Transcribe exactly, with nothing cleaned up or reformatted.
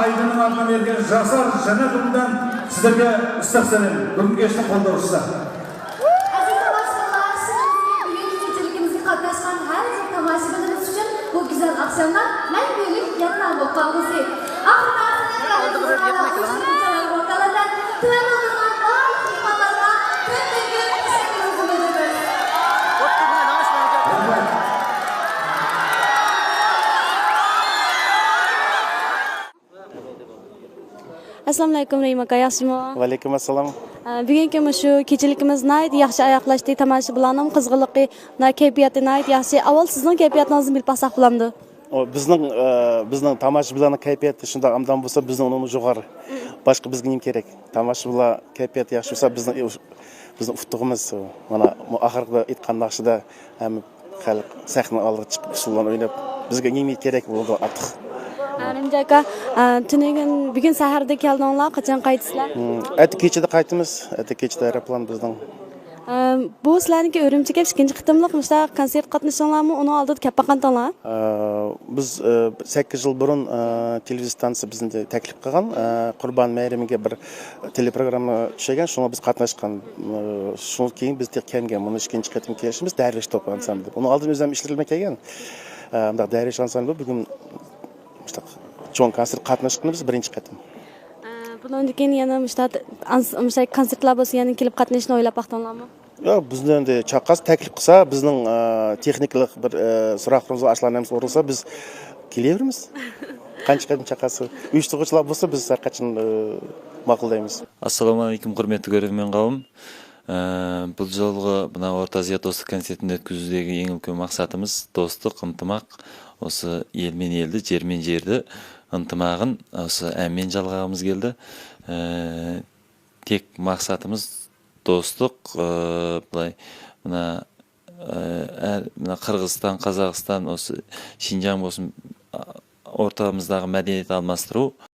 ئايدىننىڭ ئاتىنى بەرگەن جاسار جەننەت ئۇمىدىن سىزلەرگە ئىسسىق سەلام. بۈگۈنكى كەچنىڭ قولدىن ئۇرۇشسا. ئەزىز تاماشىبىنلار، شىرىن بۈگۈنكى كېچىلىكىمىزگە قاتناشقان ھەر بىر تاماشىبىنىمىز ئۈچۈن بۇ گۈزەل ئاخشاملار مەڭگۈلۈك يادلار بولۇپ قالغۇسى. ئاخىرىدا سەھنىگە ئالقىشلىرىمىزنى بىر ۋوكالىدا تۆۋەن ئولتۇرغان بارلىق مېھمانلارغا كۆپتىن كۆپ تەشەككۈرىمىزنى بىلدۈرىمىز. ئەسسالامۇئەلەيكۇم، رەھىم ئاكا، ياخشىمۇ؟ ۋەئەلەيكۇم ئەسسالام. ئە، بۈگۈنكى مۇشۇ كېچىلىكىمىز ناھايىتى ياخشى ئاياغلاشتى. تاماشىبىنلارنىڭ قىزغىنلىقى، نا-، كەيپىياتى ناھايىتى ياخشى. ئاۋۋال سىزنىڭ كەيپىياتىڭىزنى بىلىپ باقساق بولامدۇ؟ ئۇ، بىزنىڭ، ئە، بىزنىڭ تاماشىبىنلارنىڭ كەيپىياتى شۇنداق ئابدان بولسا، بىزنىڭ ئۇنىڭدىن جۇغار. باشقا بىزگە نېمە كېرەك؟ تاماشىبىنلار كەيپىياتى ياخشى بولسا، بىزنىڭ، بىزنىڭ ئۇتۇقىمىز. مانا، ئاخىرقىدا ئېيتقان ناخشىدا ھەممە خەلق سەھنە ئالدىغا چىقىپ، ئۇسسۇللارنى ئويناپ، بىزگە نېمە كېرەك بولىدۇ ئارتۇق؟ ھە، رەمزى ئاكا، ئە، تۈنۈگۈن، بۈگۈن سەھەردە كەلدىڭلار، قاچان قايتىسىلەر؟ ھىم، ئەتە كېچىدە قايتىمىز. ئەتە كېچىدە ئايروپىلان بىزنىڭ. ئە، بۇ سىلەرنىڭكى ئۈرۈمچىگە كەپ ئىككىنچى قېتىملىق مۇشۇنداق كونسېرت قاتنىشىڭلارمۇ؟ ئۇنىڭ ئالدىدا كەپ باققانتىڭلار؟ ئە، بىز، ئە، سەككىز يىل بۇرۇن، ئە، تېلېۋىزىيە ئىستانسىسى بىزنى تەكلىپ قىلغان، ئە، قۇربان مەيرىمىگە بىر تېلېپروگرامما چۈشۈرگەن، شۇڭا بىز قاتناشقان. ئە، شۇنىڭ كېيىن بىز تېخى كەلمىگەن، مۇنۇ ئىككىنچى قېتىم كېلىشىمىز دەرۋىش توپ ئانسامبىلى. ئۇنىڭ ئالدىدا ئۆزۈم ئىشلىرىمگە كەلگەن. ئە، مۇنداق دەرۋىش ئانسامبىلى بۈگۈن مۇشۇنداق چوڭ كونسېرت قاتناشقىنىمىز بىرىنچى قېتىم. ئە، بۇنىڭدىن كېيىن يەنە مۇشۇنداق ئانس-، مۇشۇنداق كونسېرتلار بولسا يەنە كېلىپ قاتنىشىشنى ئويلاپ باقتىڭلارمۇ؟ ياق، بىزنى ئەمدى چاقاس تەكلىپ قىلسا، بىزنىڭ، ئە، تېخنىكىلىق بىر، ئە، سوراقلىرىمىزغا ئاشۇلارنىڭ ھەممىسى ئورۇنلىسا، بىز كېلىۋېرىمىز. قانچە قېتىم چاقاس. ئۇيۇشتۇرغۇچىلار بولسا، بىز ھەر قاچان، ئە، ماقۇللايمىز. ئەسسالامۇئەلەيكۇم، ھۆرمەتلىك كۆرۈرمەن قەۋم. ئە، بۇ جولغا مانا ئورتا ئازىيا دوستلۇق كونسېرتىنى ئۆتكۈزۈشتىكى ئەڭ ئۈلكە مەقسىتىمىز دوستلۇق، ئىنتىماق. ئوسا يېلمىن يېلدى، جېرمىن جېردى، ئىنتىماغىن ئوسا ئەمىن جالغاغىمىز كەلدى. ئە، تېك مەقسىتىمىز دوستلۇق، ئە، بۇلاي، مانا، ئە، ئەر-، مانا قىرغىزىستان، قازاقىستان، ئوسا شىنجاڭ بولسۇن، ئورتىمىزدىكى مەدەنىيەت ئالماشتۇرۇپ،